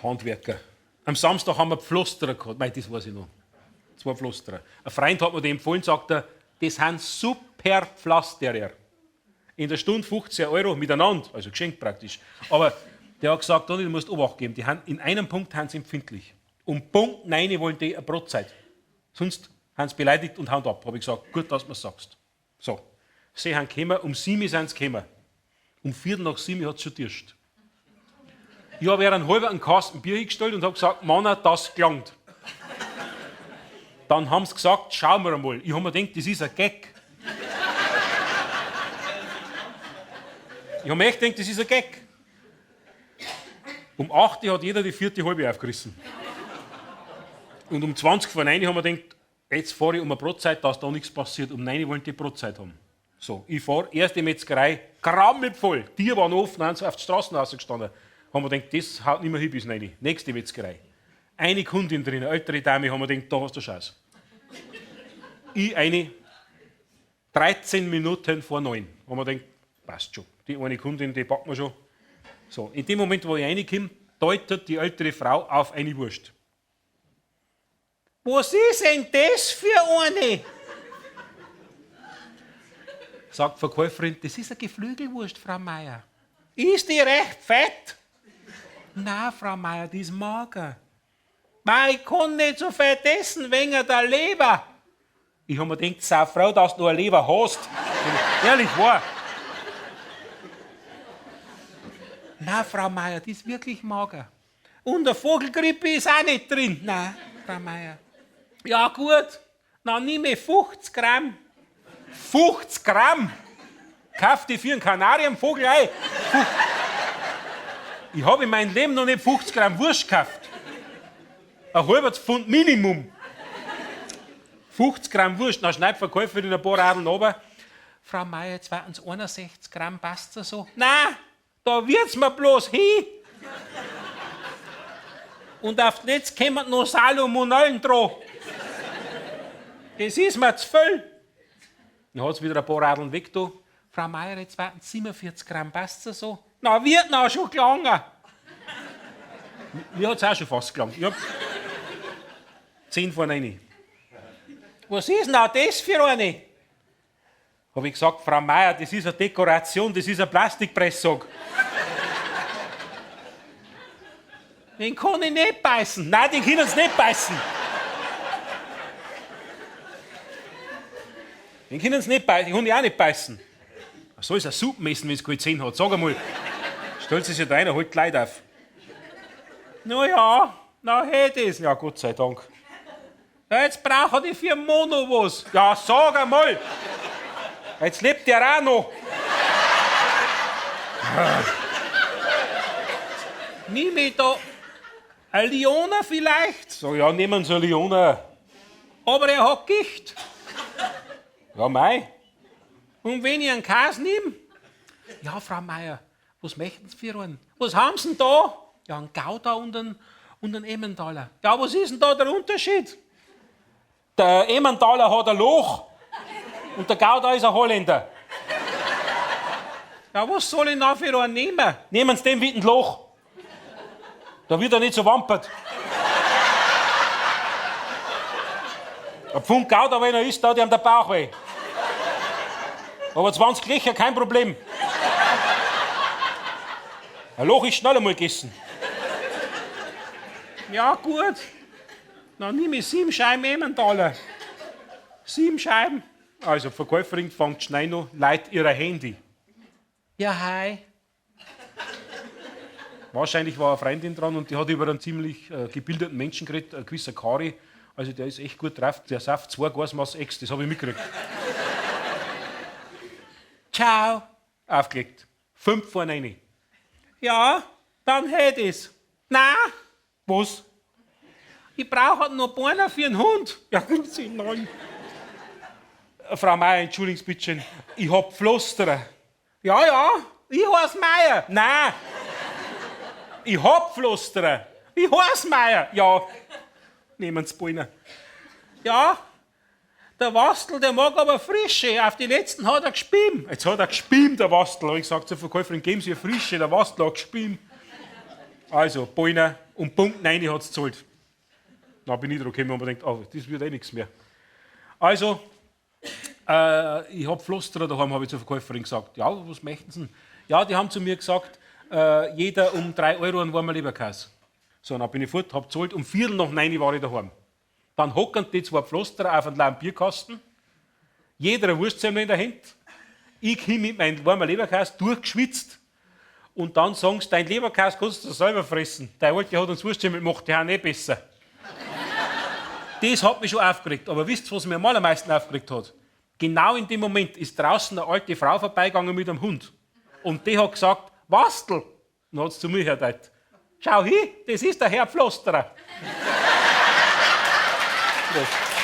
Handwerker. Am Samstag haben wir Pflasterer gehabt. Mei, das weiß ich noch. Zwei Pflasterer. Ein Freund hat mir die empfohlen, sagt er, das sind super Pflasterer. In der Stunde 15 Euro miteinander, also geschenkt praktisch. Aber der hat gesagt, Toni, du musst Obacht geben. Die haben, in einem Punkt sind sie empfindlich. Um Punkt 9 wollen die eine Brotzeit. Sonst haben sie beleidigt und hauen ab. Habe ich gesagt, gut, dass du mir's sagst. So, sie sind gekommen, um 7 sind sie gekommen. Um 7:15 hat es schon tirscht. Ich habe ihr einen halben Kasten Bier hingestellt und habe gesagt, Mann, das gelangt. Dann haben sie gesagt, schauen wir einmal. Ich habe mir gedacht, das ist ein Gag. Ich habe mir echt gedacht, das ist ein Gag. Um 8 Uhr hat jeder die vierte halbe aufgerissen. Und um 8:40 haben wir gedacht, jetzt fahre ich um eine Brotzeit, dass da nichts passiert. Um 9 Uhr wollen die Brotzeit haben. So, ich fahre, erste Metzgerei, voll. Die waren offen, haben sie auf die Straße rausgestanden. Haben wir gedacht, das haut nicht mehr hin bis 9 Uhr. Nächste Metzgerei. Eine Kundin drin, eine ältere Dame, haben wir gedacht, da hast du Scheiß. Ich eine, 8:53. Haben wir gedacht, passt schon. Die eine Kundin, die packen wir schon. So, in dem Moment, wo ich reinkomme, deutet die ältere Frau auf eine Wurst. Was ist denn das für eine? Sagt die Verkäuferin, das ist eine Geflügelwurst, Frau Meier. Ist die recht fett? Na, Frau Meier, die ist mager. Mei, ich kann nicht so fett essen, wegen der Leber. Ich hab mir gedacht, sei froh, dass du noch eine Leber hast. Ehrlich wahr. Na, Frau Meier, die ist wirklich mager. Und der Vogelgrippe ist auch nicht drin. Na, Frau Meier. Ja, gut, dann nehme ich 50 Gramm. 50 Gramm? Kauf die für einen Kanarienvogel ein. Ich habe in meinem Leben noch nicht 50 Gramm Wurst gekauft. Ein halbes Pfund Minimum. 50 Gramm Wurst. Dann schneidet Verkäuferin ein paar Radeln runter. Frau Meier, jetzt warten Sie 61 Gramm, passt das so? Nein, da wird's mir bloß hin. Und auf das Netz kommen noch Salomonellen dran. Das ist mir zu viel. Dann hat's wieder ein paar Radeln weg da. Frau Meier, jetzt warten Sie 47 Gramm, passt das so? Na, wird noch schon gelangen. Mir hat's auch schon fast gelangt. Ich hab 8:50. Was ist denn auch das für eine? Hab ich gesagt, Frau Meier, das ist eine Dekoration, das ist ein Plastikpresssack. Den kann ich nicht beißen. Nein, den können Sie nicht beißen. Den können Sie nicht beißen. Ich kann die auch nicht beißen. So ist ein Suppen essen, wenn es keine Zähne hat. Sag einmal, stellt sie sich da rein, holt die Leute auf. Na ja, na hey das. Ja, Gott sei Dank. Ja, jetzt brauche ich für Mono was. Ja, sag einmal. Jetzt lebt der auch noch. Nimm ich da eine Liona vielleicht? So, ja, nehmen Sie eine Liona. Aber er hat Gicht. Ja, mei. Und wenn ich einen Käse nehme? Ja, Frau Meier, was möchten Sie für einen? Was haben Sie denn da? Ja, einen Gouda und einen Emmentaler. Ja, was ist denn da der Unterschied? Der Emmentaler hat ein Loch und der Gouda ist ein Holländer. Ja, was soll ich denn für einen nehmen? Nehmen Sie den mit dem Loch. Da wird er nicht so wampert. Ein Pfund Gouda, wenn er isst, da hat ihm der Bauch weh. Aber 20 Löcher, kein Problem. Ein Loch ist schnell einmal gegessen. Ja, gut. Dann nehme ich 7 Scheiben Emmentaler. 7 Scheiben. Also, die Verkäuferin fängt schnell noch, leiht ihr Handy. Ja, hi. Wahrscheinlich war eine Freundin dran und die hat über einen ziemlich gebildeten Menschen geredet, ein gewisser Kari. Also der ist echt gut drauf, der sauft 2 Glasmaß Ex, das hab ich mitgekriegt. Ciao. Aufgelegt. 8:55. Ja, dann hätt ich's. Na, was? Ich brauch halt noch Beine für einen Hund. Ja, 8:55. Frau Meier, entschuldigen Sie bitte, ich hab Pflasterer. Ja, ja, ich heiß Meier. Nein, ich hab Pflasterer. Ich heiß Meier. Ja, nehmen Sie Beine. Ja, der Wastel, der mag aber frische. Auf die letzten hat er gespielt. Jetzt hat er gespielt, der Wastel. Hab ich gesagt zur Verkäuferin, geben Sie eine frische, der Wastel hat gespielt. Also, Boiner, um Punkt 9 hat es gezahlt. Dann bin ich drauf gekommen und mir gedacht, oh, das wird eh nichts mehr. Also, ich habe Pflasterer daheim, habe ich zur Verkäuferin gesagt. Ja, was möchten Sie denn? Ja, die haben zu mir gesagt, jeder um 3 Euro einen warmen Leberkäse. So, dann bin ich fort, habe gezahlt, um 9:15 war ich daheim. Dann hocken die zwei Pflasterer auf einen leeren Bierkasten, jeder eine Wurstsemmel in der Hand. Ich komme mit meinem warmen Leberkäse durchgeschwitzt und dann sagen sie, dein Leberkäse kannst du selber fressen. Der Alte hat uns Wurstsemmel gemacht, die haben eh besser. Das hat mich schon aufgeregt. Aber wisst ihr, was mich am allermeisten aufgeregt hat? Genau in dem Moment ist draußen eine alte Frau vorbeigegangen mit einem Hund. Und die hat gesagt, Wastl! Und hat zu mir hergedacht, schau hin, das ist der Herr Pflasterer. Prost.